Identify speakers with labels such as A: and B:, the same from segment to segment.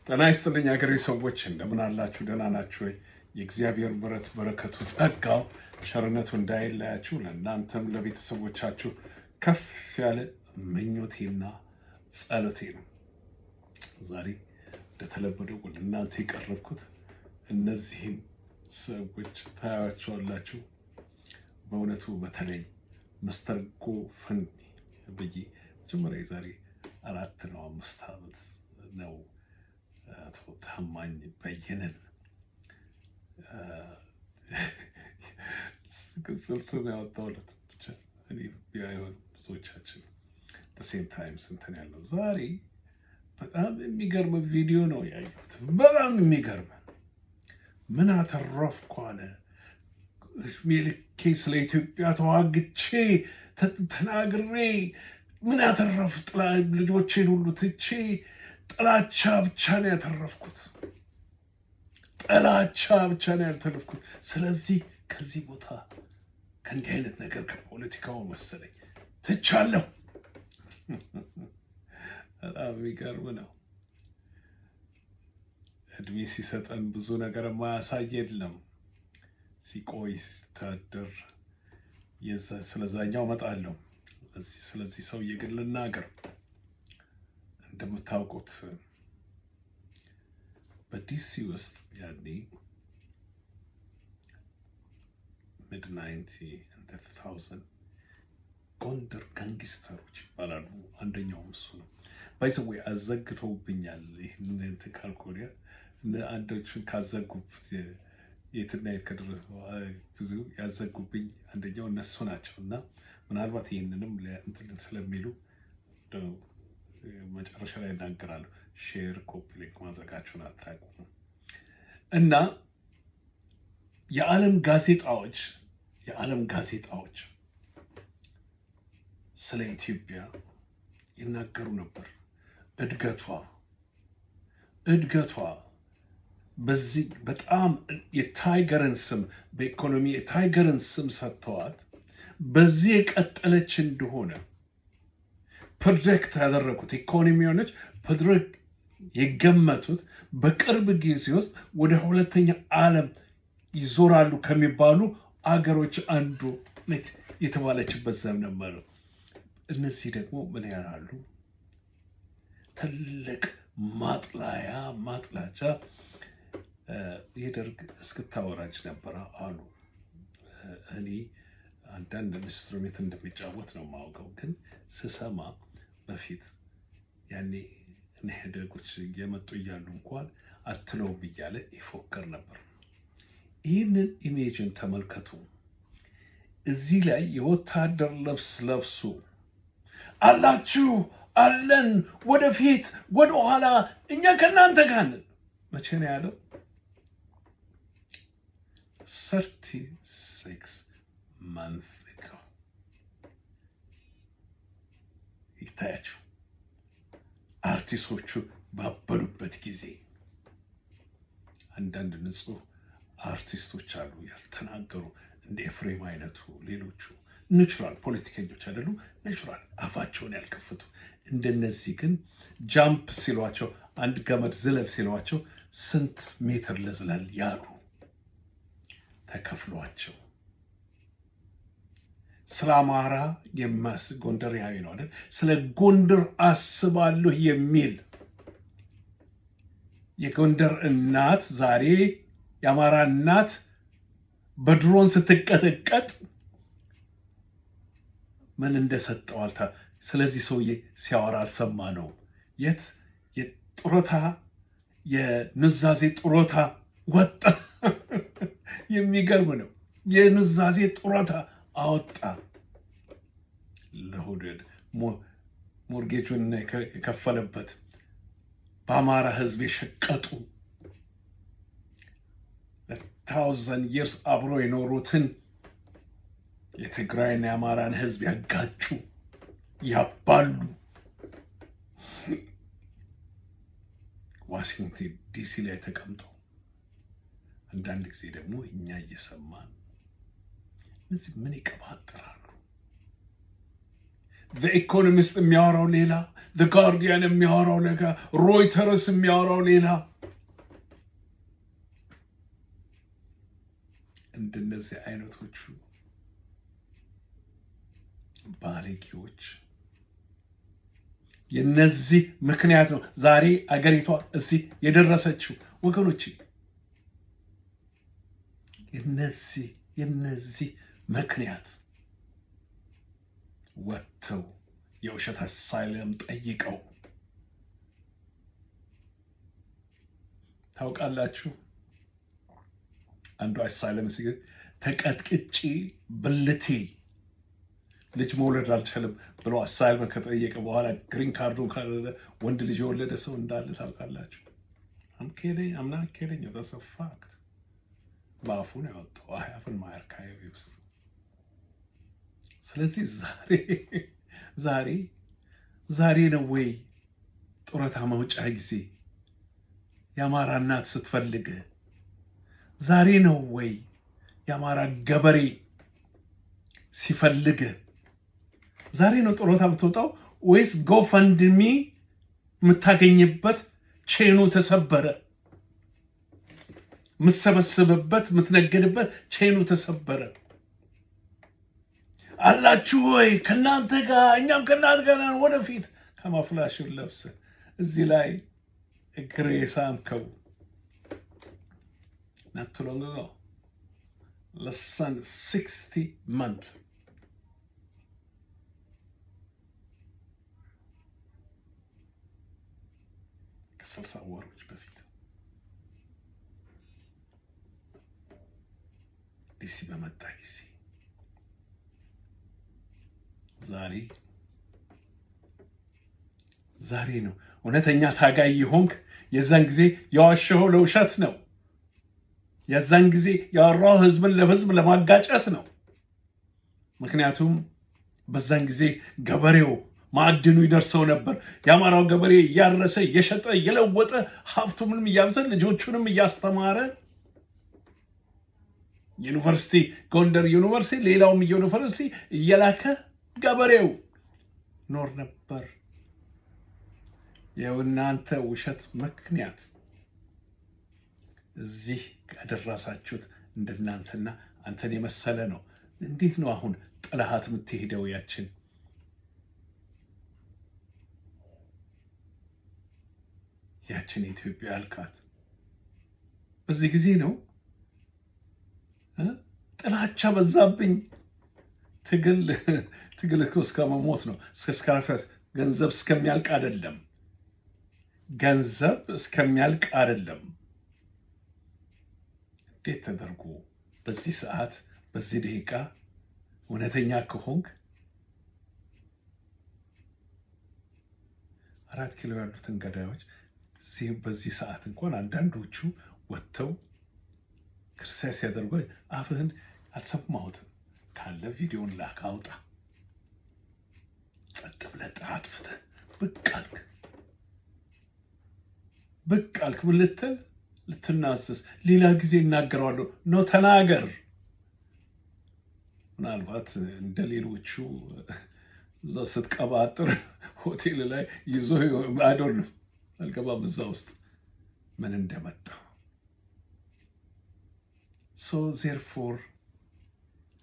A: ጤና ይስጥልኝ አገሬ ሰዎች፣ እንደምን አላችሁ? ደህና ናችሁ ወይ? የእግዚአብሔር ምሕረት፣ በረከቱ፣ ጸጋው፣ ቸርነቱ እንዳይለያችሁ ለእናንተም ለቤተሰቦቻችሁ ከፍ ያለ ምኞቴና ጸሎቴ ነው። ዛሬ እንደተለመደው ወደ እናንተ የቀረብኩት እነዚህን ሰዎች ታያቸዋላችሁ። በእውነቱ በተለይ Mister GoFundMe ብዬ መጀመሪያ የዛሬ 4 ነው 5 ዓመት ነው አቶ ታማኝ በየነን ቅጽል ስም ያወጣሁለት፣ ብቻ እኔ ቢሆን ብዙዎቻችን same time ስንትን ያለው። ዛሬ በጣም የሚገርም ቪዲዮ ነው ያየሁት። በጣም የሚገርም። ምን አተረፍኩ አለ። እድሜ ልኬ ስለ ኢትዮጵያ ተዋግቼ ተናግሬ ምን አተረፍ? ልጆቼን ሁሉ ትቼ ጥላቻ ብቻ ነው ያተረፍኩት። ጥላቻ ብቻ ነው ያተረፍኩት። ስለዚህ ከዚህ ቦታ ከእንዲህ አይነት ነገር ከፖለቲካው መሰለኝ ትቻለሁ። በጣም የሚገርም ነው። እድሜ ሲሰጠን ብዙ ነገር የማያሳይ የለም። ሲቆይ ሲታደር ስለዛኛው እመጣለሁ። ስለዚህ ሰውዬ ግን ልናገር። እንደምታውቁት በዲሲ ውስጥ ያኔ mid 90 and 2000 ጎንደር gangster ኦች ይባላሉ። አንደኛውም እሱ ነው። By the way አዘግተውብኛል። ይህን እንትን ካልኩ ወዲያ አንዶቹን ካዘጉት የትና የት ከደረሰ ብዙ ያዘጉብኝ አንደኛው እነሱ ናቸው። እና ምናልባት ይህንንም እንትን ስለሚሉ መጨረሻ ላይ እናገራለሁ። Share፣ copy link ማድረጋችሁን አታቁሙ። እና የዓለም ጋዜጣዎች ስለ ኢትዮጵያ ይናገሩ ነበር። እድገቷ በዚህ በጣም የ tiger ን ስም፣ በኢኮኖሚ የ tiger ን ስም ሰጥተዋት በዚህ የቀጠለች እንደሆነ predict ያደረጉት ኢኮኖሚዎች predict የገመቱት በቅርብ ጊዜ ውስጥ ወደ ሁለተኛ ዓለም ይዞራሉ ከሚባሉ አገሮች አንዱ ነች የተባለችበት ዘመን ነበር። እነዚህ ደግሞ ምን ያላሉ? ትልቅ ማጥላያ ማጥላቻ የደርግ እስክታወራጅ ነበረ አሉ። እኔ አንዳንድ instrument እንደሚጫወት ነው የማውቀው፣ ግን ስሰማ በፊት ያኔ ኢህአዴጎች እየመጡ እያሉ እንኳን አትለውም እያለ ይፎክር ነበር። ይህንን image ን ተመልከቱ። እዚህ ላይ የወታደር ልብስ ለብሱ አላችሁ አለን፣ ወደፊት ወደኋላ እኛ ከእናንተ ጋር ነን። መቼ ነው ያለው? 36 month ago። ይታያችሁ አርቲስቶቹ ባበዱበት ጊዜ አንዳንድ ንጹህ አርቲስቶች አሉ ያልተናገሩ፣ እንደ ኤፍሬም አይነቱ፣ ሌሎቹ neutral ፖለቲከኞች አይደሉም፣ neutral አፋቸውን ያልከፈቱ። እንደነዚህ ግን jump ሲሏቸው፣ አንድ ገመድ ዝለል ሲሏቸው ስንት ሜትር ልዝለል ያሉ ተከፍሏቸው ስለ አማራ የማስ ጎንደሪያዊ ነው አይደል? ስለ ጎንደር አስባለሁ የሚል የጎንደር እናት ዛሬ የአማራ እናት በድሮን ስትቀጠቀጥ ምን እንደሰጠው አልታ ስለዚህ ሰውዬ ሲያወራ አልሰማ ነው። የት የጡረታ የኑዛዜ ጡረታ ወጣ። የሚገርም ነው። የኑዛዜ ጡረታ አወጣ። ለሆዱ mortgage ኡን የከፈለበት በአማራ ሕዝብ የሸቀጡ 1000 years አብሮ የኖሩትን የትግራይና የአማራን ሕዝብ ያጋጩ፣ ያባሉ ዋሽንግተን ዲሲ ላይ ተቀምጠው አንዳንድ ጊዜ ደግሞ እኛ እየሰማን እነዚህ ምን ይቀባጥራሉ? Economist የሚያወራው ሌላ፣ Guardian የሚያወራው ሌላ፣ Reuters የሚያወራው ሌላ። እንደነዚህ አይነቶቹ ባለጌዎች የነዚህ ምክንያት ነው ዛሬ አገሪቷ እዚህ የደረሰችው ወገኖች። የነዚህ ምክንያት ወጥተው የውሸት asylum ጠይቀው፣ ታውቃላችሁ። አንዱ asylum ተቀጥቅጬ ብልቴ ልጅ መውለድ አልችልም ብሎ asylum ከጠየቀ በኋላ green card ኡን ካለ ወንድ ልጅ የወለደ ሰው እንዳለ ታውቃላችሁ። I'm kidding, I'm not kidding, that's a fact። በአፉ ነው ያወጣው። I have in my archive ውስጥ። ስለዚህ ዛሬ ነው ወይ ጡረታ መውጫ ጊዜ የአማራ እናት ስትፈልግ? ዛሬ ነው ወይ የአማራ ገበሬ ሲፈልግ? ዛሬ ነው ጡረታ የምትወጣው ወይስ GoFundMe የምታገኝበት chain ኡ ተሰበረ? የምትሰበስብበት፣ የምትነግድበት chain ኡ ተሰበረ። አላችሁ ወይ ከእናንተ ጋር? እኛም ከእናንተ ጋር ነን። ወደፊት camouflage ን ለብሰህ እዚህ ላይ እግሬ ሳምከው not too long ago, less than 60 months፣ ከ60 ወሮች በፊት ዲሲ በመጣ ጊዜ፣ ዛሬ ነው እውነተኛ ታጋይ የሆንክ። የዛን ጊዜ የዋሸኸው ለውሸት ነው። የዛን ጊዜ ያወራው ህዝብን ለህዝብ ለማጋጨት ነው። ምክንያቱም በዛን ጊዜ ገበሬው ማዕድኑ ይደርሰው ነበር። የአማራው ገበሬ እያረሰ፣ እየሸጠ፣ እየለወጠ፣ ሀብቱንም እያብዘ፣ ልጆቹንም እያስተማረ፣ ዩኒቨርሲቲ፣ ጎንደር ዩኒቨርሲቲ፣ ሌላውም ዩኒቨርሲቲ እየላከ ገበሬው ኖር ነበር። የእናንተ ውሸት ምክንያት እዚህ ያደረሳችሁት እንደናንተና አንተን የመሰለ ነው። እንዴት ነው አሁን ጥለሃት የምትሄደው ያችን ኢትዮጵያ አልካት? በዚህ ጊዜ ነው ጥላቻ በዛብኝ። ትግል እኮ እስከ መሞት ነው፣ እስከ ገንዘብ እስከሚያልቅ አይደለም። ገንዘብ እስከሚያልቅ አይደለም። እንዴት ተደርጎ በዚህ ሰዓት፣ በዚህ ደቂቃ እውነተኛ ከሆንክ 4 ኪሎ ያሉትን ገዳዮች በዚህ ሰዓት እንኳን አንዳንዶቹ ወጥተው criticize ሲያደርጉ አፍህን አልሰማሁትም። ካለ ቪዲዮን ላክ፣ አውጣ። ጸጥ ብለህ አጥፍተህ ብቅ አልክ፣ ብቅ አልክ። ምን ልትል? ልትናዘዝ? ሌላ ጊዜ እናገረዋለሁ ነው፣ ተናገር። ምናልባት እንደ ሌሎቹ እዛ ስትቀባጥር ሆቴል ላይ ይዞ አይደሉም። አልገባም እዛ ውስጥ ምን እንደመጣ። So therefore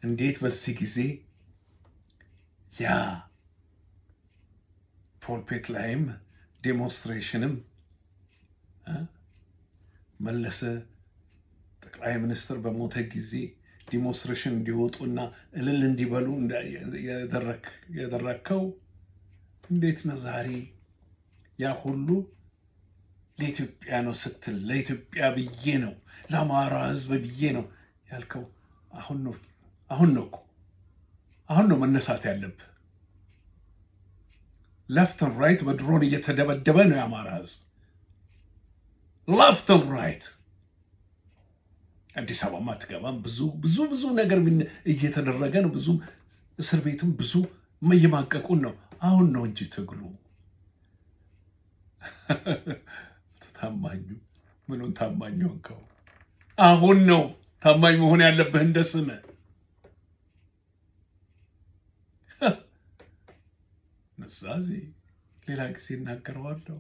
A: እንዴት በዚህ ጊዜ ያ pulpit ላይም demonstration ም መለሰ ጠቅላይ ሚኒስትር በሞተ ጊዜ demonstration እንዲወጡና እልል እንዲበሉ ያደረግከው እንዴት ነው? ዛሬ ያ ሁሉ ለኢትዮጵያ ነው ስትል፣ ለኢትዮጵያ ብዬ ነው፣ ለአማራ ሕዝብ ብዬ ነው ያልከው አሁን ነው። አሁን ነው እኮ፣ አሁን ነው መነሳት ያለብህ። Left and right በድሮን እየተደበደበ ነው የአማራ ሕዝብ left and right። አዲስ አበባም አትገባም። ብዙ ብዙ ብዙ ነገር እየተደረገ ነው። ብዙ እስር ቤትም ብዙ እየማቀቁን ነው። አሁን ነው እንጂ ትግሉ። ታማኙ ምኑን ታማኝ ሆንከው? አሁን ነው ታማኝ መሆን ያለብህ እንደ ስምህ። ኑዛዜ ሌላ ጊዜ እናገረዋለሁ።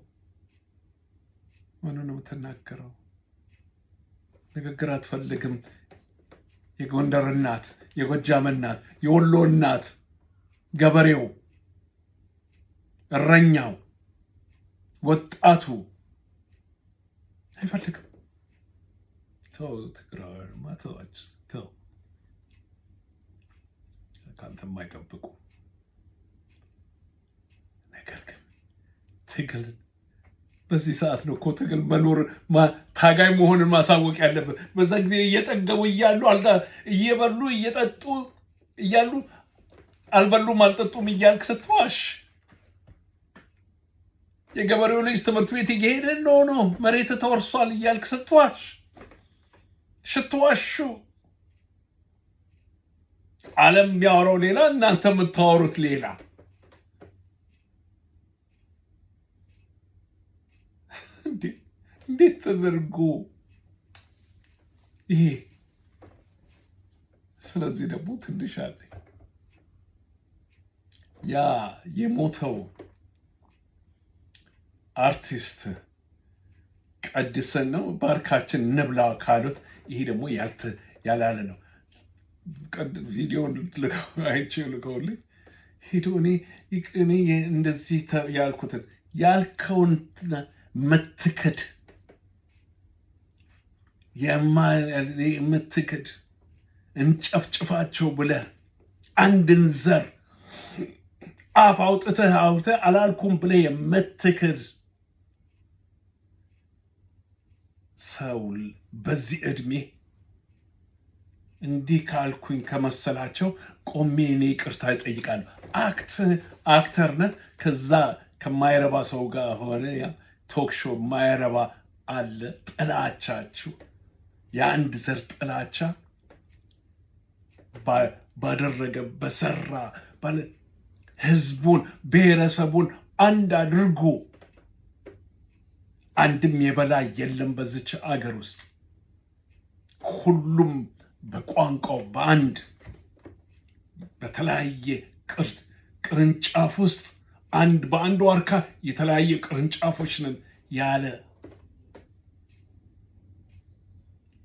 A: ምኑ ነው የምትናገረው? ንግግር አትፈልግም። የጎንደር እናት፣ የጎጃም እናት፣ የወሎ እናት፣ ገበሬው፣ እረኛው፣ ወጣቱ አይፈልግም። ተው፣ ትግራዋይማ ተዋች፣ ተው፣ ከአንተ የማይጠብቁ። ነገር ግን ትግል በዚህ ሰዓት ነው እኮ ትግል መኖር፣ ታጋይ መሆንን ማሳወቅ ያለብን። በዛ ጊዜ እየጠገቡ እያሉ፣ እየበሉ እየጠጡ እያሉ አልበሉም አልጠጡም እያልክ ስትዋሽ፣ የገበሬው ልጅ ትምህርት ቤት እየሄደ no no መሬት ተወርሷል እያልክ ስትዋሽ፣ ስትዋሹ፣ ዓለም የሚያወራው ሌላ፣ እናንተ የምታወሩት ሌላ። እንዴት ተደርጎ ይሄ? ስለዚህ ደግሞ ትንሽ አለኝ፣ ያ የሞተው አርቲስት ቀድሰን ነው ባርካችን እንብላ ካሉት፣ ይሄ ደግሞ ያላለ ነው። ቪዲዮ አይቼው ልከውልኝ ሄዶ እኔ እንደዚህ ያልኩትን ያልከውን ምትክድ፣ የምትክድ፣ እንጨፍጭፋቸው ብለህ አንድን ዘር አፍ አውጥተህ አውጥተህ አላልኩም ብለህ የምትክድ ሰው በዚህ ዕድሜ እንዲህ ካልኩኝ ከመሰላቸው ቆሜ እኔ ይቅርታ እጠይቃለሁ። Actor ነህ። ከዛ ከማይረባ ሰው ጋር ሆነ talk show የማይረባ አለ። ጥላቻችሁ የአንድ ዘር ጥላቻ ባደረገ በሰራ ህዝቡን ብሔረሰቡን አንድ አድርጎ፣ አንድም የበላይ የለም በዚች አገር ውስጥ፣ ሁሉም በቋንቋው በአንድ በተለያየ ቅርንጫፍ ውስጥ፣ አንድ በአንድ ዋርካ የተለያየ ቅርንጫፎች ነን ያለ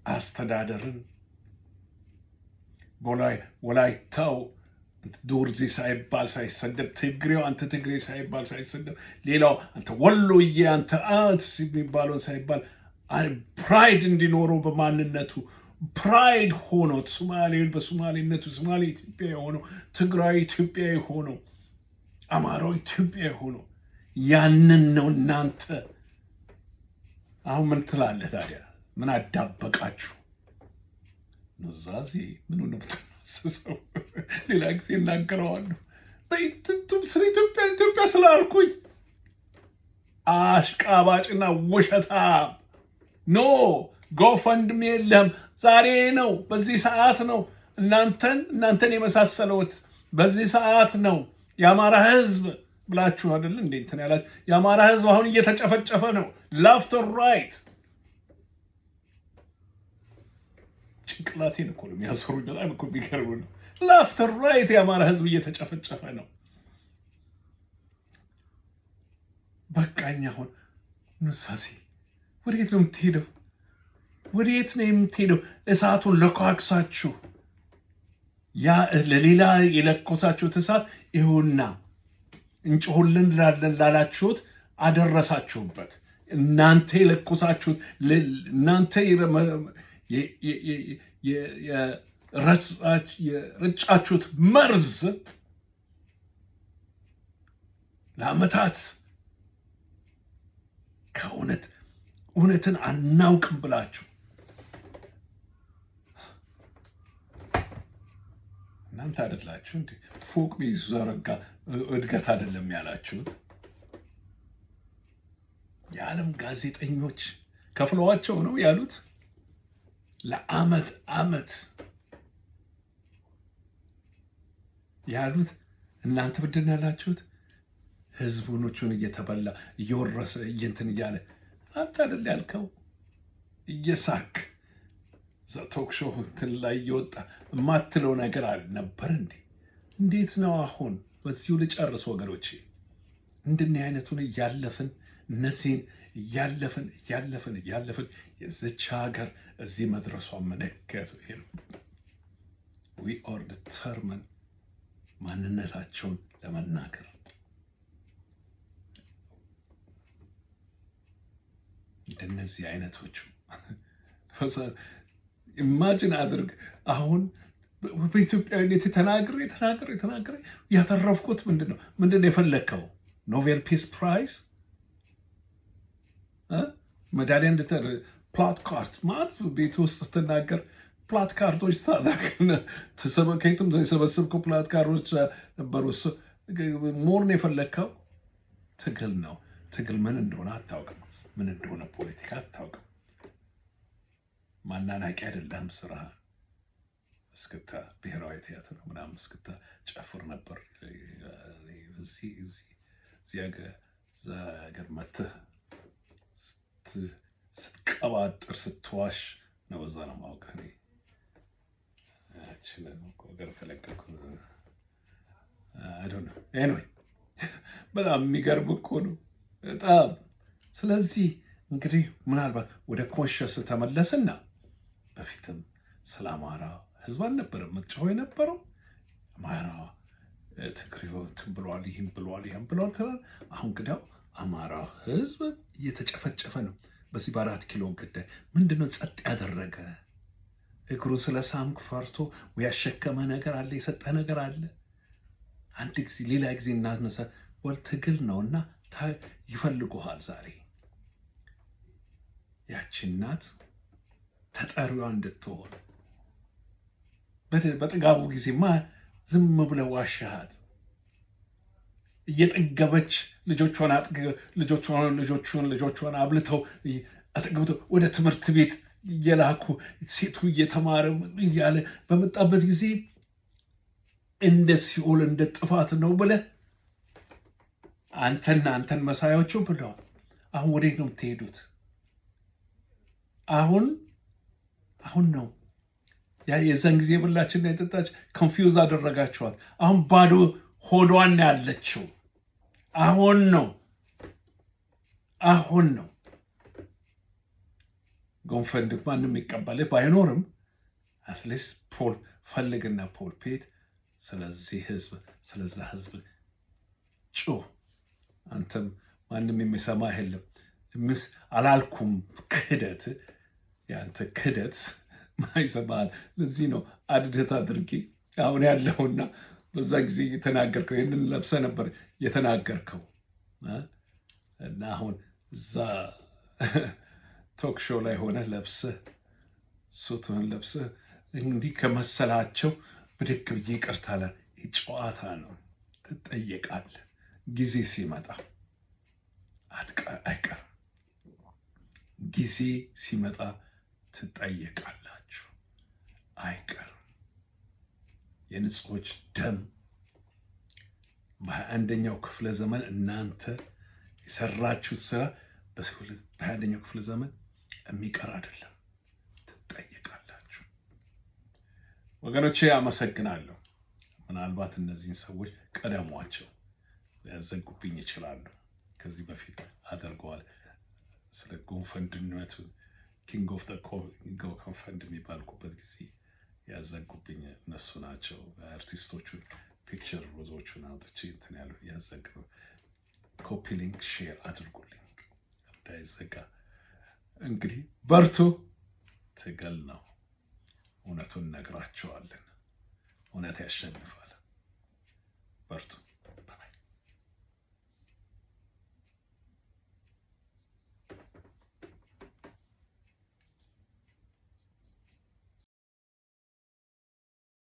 A: አስተዳደርን፣ ወላይታው ዶርዜ ሳይባል ሳይሰደብ፣ ትግሬው አንተ ትግሬ ሳይባል ሳይሰደብ፣ ሌላው አንተ ወሎዬ አንተ አት የሚባለውን ሳይባል pride እንዲኖረው፣ በማንነቱ pride ሆኖ፣ ሶማሌ በሶማሌነቱ ሶማሌ ኢትዮጵያ የሆነው፣ ትግራዊ ኢትዮጵያ የሆነው፣ አማራው ኢትዮጵያ የሆነው ያንን ነው። እናንተ አሁን ምን ትላለህ ታዲያ? ምን አዳበቃችሁ? ኑዛዜ ምን ነው የምትናስሰው? ሌላ ጊዜ እናገረዋለሁ። ስለ ኢትዮጵያ ኢትዮጵያ ስላልኩኝ አሽቃባጭና ውሸታም። No GoFundMe የለም። ዛሬ ነው፣ በዚህ ሰዓት ነው። እናንተን የመሳሰለውት በዚህ ሰዓት ነው። የአማራ ህዝብ ብላችሁ አይደል እንዴ እንትን ያላችሁ? የአማራ ህዝብ አሁን እየተጨፈጨፈ ነው። Left, right። ጭንቅላቴን እኮ ነው የሚያሰሩኝ። በጣም እኮ የሚገርም ነው። Left, right የአማራ ህዝብ እየተጨፈጨፈ ነው። በቃኝ። አሁን ኑዛዜ ወዴት ነው የምትሄደው? ወዴት ነው የምትሄደው? እሳቱን ለኳክሳችሁ፣ ያ ለሌላ የለኮሳችሁት እሳት ይኸውና እንጮህልን ላለን ላላችሁት አደረሳችሁበት። እናንተ የለኮሳችሁት፣ እናንተ የረጫችሁት መርዝ ለዓመታት ከእውነት እውነትን አናውቅም ብላችሁ እናንተ አይደላችሁ እንዴ ፎቅ ቢዘረጋ እድገት አይደለም ያላችሁት? የዓለም ጋዜጠኞች ከፍለዋቸው ነው ያሉት። ለአመት አመት ያሉት እናንተ ምንድን ያላችሁት? ህዝቡኖቹን እየተበላ እየወረሰ እየንትን እያለ አንተ አይደል ያልከው? እየሳክ talk show እንትን ላይ እየወጣ የማትለው ነገር አልነበር እንዴ? እንዴት ነው አሁን? በዚሁ ልጨርስ ወገኖቼ። እንደዚህ አይነቱን እያለፍን፣ እነዚህን እያለፍን እያለፍን እያለፍን የዚች ሀገር እዚህ መድረሷ ምልክቱ ይሄ ነው። We are determined ማንነታቸውን ለመናገር። እንደነዚህ አይነቶቹ imagine አድርግ። አሁን በኢትዮጵያዊነት ተናግሬ ተናግሬ ተናግሬ ያተረፍኩት ምንድን ነው? ምንድን ነው የፈለግከው? Nobel Peace Prize ሜዳሊያ እንድተ placard ማለት ቤት ውስጥ ስትናገር placard ኦች ታደርግ፣ ከየትም የሰበሰብከው placard ኦች ነበሩ። More ነው የፈለግከው። ትግል ነው። ትግል ምን እንደሆነ አታውቅም። ምን እንደሆነ ፖለቲካ አታውቅም። ማናናቂ አይደለም ስራ። እስክታ ብሔራዊ ቲያትር ምናምን እስክታ ጨፍር ነበር። እዚህ ሀገር መተህ ስትቀባጥር ስትዋሽ ነው። በዛ ነው ማወቅ። እኔ ሀገር ከለቀኩ anyway በጣም የሚገርም እኮ ነው በጣም። ስለዚህ እንግዲህ ምናልባት ወደ conscious ተመለስና በፊትም ስለ አማራ ህዝብ አልነበረም መጫወ የነበረው። አማራ ትግሬው እንትን ብለዋል፣ ይህም ብለዋል፣ ይህም ብለዋል ትላለህ። አሁን ግዳው አማራ ህዝብ እየተጨፈጨፈ ነው። በዚህ በ4 ኪሎ ጉዳይ ምንድነው ጸጥ ያደረገ? እግሩን ስለ ሳምክ ፈርቶ ያሸከመ ነገር አለ፣ የሰጠ ነገር አለ። አንድ ጊዜ ሌላ ጊዜ እናነሳ ወል ትግል ነው እና ይፈልጉሃል። ዛሬ ያቺ እናት ተጠሪዋ እንድትሆን በጥጋቡ ጊዜማ ዝም ብለህ ዋሻሃት። እየጠገበች ልጆቿን ልጆቹን ልጆቿን አብልተው አጠግብተው ወደ ትምህርት ቤት እየላኩ ሴቱ እየተማረ እያለ በመጣበት ጊዜ እንደ ሲኦል እንደ ጥፋት ነው ብለህ አንተና አንተን መሳዮቹ ብለዋል። አሁን ወዴት ነው የምትሄዱት? አሁን አሁን ነው ያ የዛን ጊዜ የበላችና የጠጣች confuse አደረጋችኋት። አሁን ባዶ ሆዷን ያለችው አሁን ነው፣ አሁን ነው። GoFund ማንም የሚቀበልህ ባይኖርም at least ፖል ፈልግና pulpit ስለዚህ ህዝብ ስለዛ ህዝብ ጩህ። አንተም ማንም የሚሰማ የለም። ምስ አላልኩም፣ ክህደት የአንተ ክህደት ማይሰማል። ለዚህ ነው አድደት አድርጌ አሁን ያለውና በዛ ጊዜ የተናገርከው ይህንን ለብሰህ ነበር የተናገርከው እና አሁን እዛ talk show ላይ ሆነ ለብሰህ suit ህን ለብሰህ እንዲህ ከመሰላቸው ብድግ ብዬ ይቅርታ ጨዋታ ነው። ትጠየቃለህ። ጊዜ ሲመጣ አይቀርም። ጊዜ ሲመጣ ትጠየቃላችሁ፣ አይቀርም። የንጹሖች ደም በ21ኛው ክፍለ ዘመን እናንተ የሰራችሁት ስራ በ21ኛው ክፍለ ዘመን የሚቀር አይደለም። ትጠየቃላችሁ። ወገኖቼ አመሰግናለሁ። ምናልባት እነዚህን ሰዎች ቀደሟቸው፣ ሊያዘጉብኝ ይችላሉ። ከዚህ በፊት አድርገዋል። ስለ GoFund ነቱ king of GoFund የሚባልኩበት ጊዜ ያዘጉብኝ እነሱ ናቸው። አርቲስቶቹን picture ሮዞቹን አውጥቼ እንትን ያሉ ያዘግ። Copy link share አድርጉልኝ እንዳይዘጋ። እንግዲህ በርቱ። ትግል ነው። እውነቱን ነግራቸዋለን። እውነት ያሸንፋል። በርቱ።